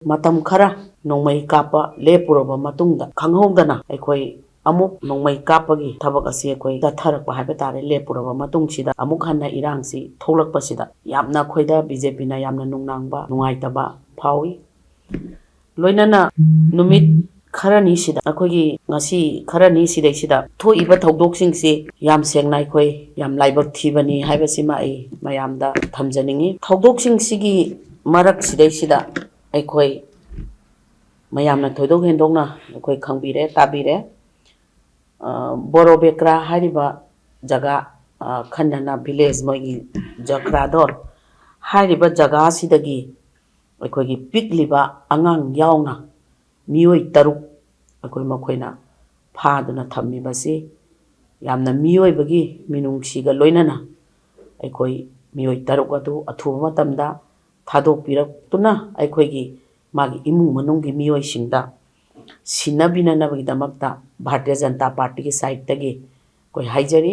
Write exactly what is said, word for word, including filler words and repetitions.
ꯃꯇꯝ ꯈꯔ ꯅꯣꯡꯃꯩ ꯀꯥꯞꯄ ꯂꯦꯞꯄꯨꯔꯕ ꯃꯇꯨꯡꯗ, ꯈꯪꯍꯧꯗꯅ ꯑꯩꯈꯣꯏ ꯑꯃꯨꯛ ꯅꯣꯡꯃꯩ ꯀꯥꯞꯄꯒꯤ ꯊꯕꯛ ꯑꯁꯤ ꯑꯩꯈꯣꯏ ꯆꯠꯊꯔꯛꯄ ꯍꯥꯏꯕ ꯇꯥꯔꯦ꯫ ꯂꯦꯞꯄꯨꯔꯕ ꯃꯇꯨꯡꯁꯤꯗ ꯑꯃꯨꯛ ꯍꯟꯅ ꯏꯔꯥꯡꯁꯤ ꯊꯣꯛꯂꯛꯄꯁꯤꯗ ꯌꯥꯝꯅ ꯑꯩꯈꯣꯏꯗ ꯕꯤ ꯖꯦ ꯄꯤꯅ ꯌꯥꯝꯅ ꯅꯨꯡꯅꯥꯡꯕ, ꯅꯨꯡꯉꯥꯏꯇꯕ ꯐꯥꯎꯏ꯫ ꯂꯣꯏꯅꯅ ꯅꯨꯃꯤꯠ ꯈꯔꯅꯤꯁꯤꯗ, ꯑꯩꯈꯣꯏꯒꯤ ꯉꯁꯤ ꯈꯔꯅꯤ ꯁꯤꯗꯩꯁꯤꯗ ꯊꯣꯛꯏꯕ ꯊꯧꯗꯣꯛꯁꯤꯡꯁꯤ ꯌꯥꯝ ꯁꯦꯡꯅ ꯑꯩꯈꯣꯏ ꯌꯥꯝ ꯂꯥꯏꯕꯛ ꯊꯤꯕꯅꯤ ꯍꯥꯏꯕꯁꯤꯃ ꯑꯩ ꯃꯌꯥꯝꯗ ꯊꯝꯖꯅꯤꯡꯉꯤ꯫ ꯊꯧꯗꯣꯛꯁꯤꯡꯁꯤꯒꯤ ꯃꯔꯛꯁꯤꯗꯩꯁꯤꯗ ꯑꯩꯈꯣꯏ ꯃꯌꯥꯝꯅ ꯊꯣꯏꯗꯣꯛ ꯍꯦꯟꯗꯣꯛꯅ ꯑꯩꯈꯣꯏ ꯈꯪꯕꯤꯔꯦ, ꯇꯥꯕꯤꯔꯦ꯫ ꯑ, ꯕꯣꯔꯣꯕꯦꯀ꯭ꯔꯥ ꯍꯥꯏꯔꯤꯕ ꯖꯒꯥ, ꯑ, ꯈꯟꯅꯅ ꯚꯤꯂꯦꯖ, ꯃꯣꯏꯒꯤ ꯖꯈ꯭ꯔꯥꯗꯣ, ꯍꯥꯏꯔꯤꯕ ꯖꯒꯥꯁꯤꯗꯒꯤ ꯑꯩꯈꯣꯏꯒꯤ ꯄꯤꯛꯂꯤꯕ ꯑꯉꯥꯡ ꯌꯥꯎꯅ ꯃꯤꯑꯣꯏ ꯇꯔꯨꯛ ꯑꯩꯈꯣꯏ ꯃꯈꯣꯏꯅ ꯐꯥꯗꯨꯅ ꯊꯝꯃꯤꯕꯁꯤ ꯌꯥꯝꯅ ꯃꯤꯑꯣꯏꯕꯒꯤ ꯃꯤꯅꯨꯡꯁꯤꯒ ꯂꯣꯏꯅꯅ ꯑꯩꯈꯣꯏ ꯃꯤꯑꯣꯏ ꯇꯔꯨꯛ ꯑꯗꯨ ꯑꯊꯨꯕ ꯃꯇꯝꯗ ꯊꯥꯗꯣꯛꯄꯤꯔꯛꯇꯨꯅ ꯑꯩꯈꯣꯏꯒꯤ ꯃꯥꯒꯤ ꯏꯃꯨꯡ ꯃꯅꯨꯡꯒꯤ ꯃꯤꯑꯣꯏꯁꯤꯡꯗ ꯁꯤꯟꯅꯕꯤꯅꯅꯕꯒꯤꯗꯃꯛꯇ ꯚꯥꯔꯇꯤꯌ ꯖꯅꯇꯥ ꯄꯥꯔꯇꯤꯒꯤ ꯁꯥꯏꯠꯇꯒꯤ ꯑꯩꯈꯣꯏ ꯍꯥꯏꯖꯔꯤ꯫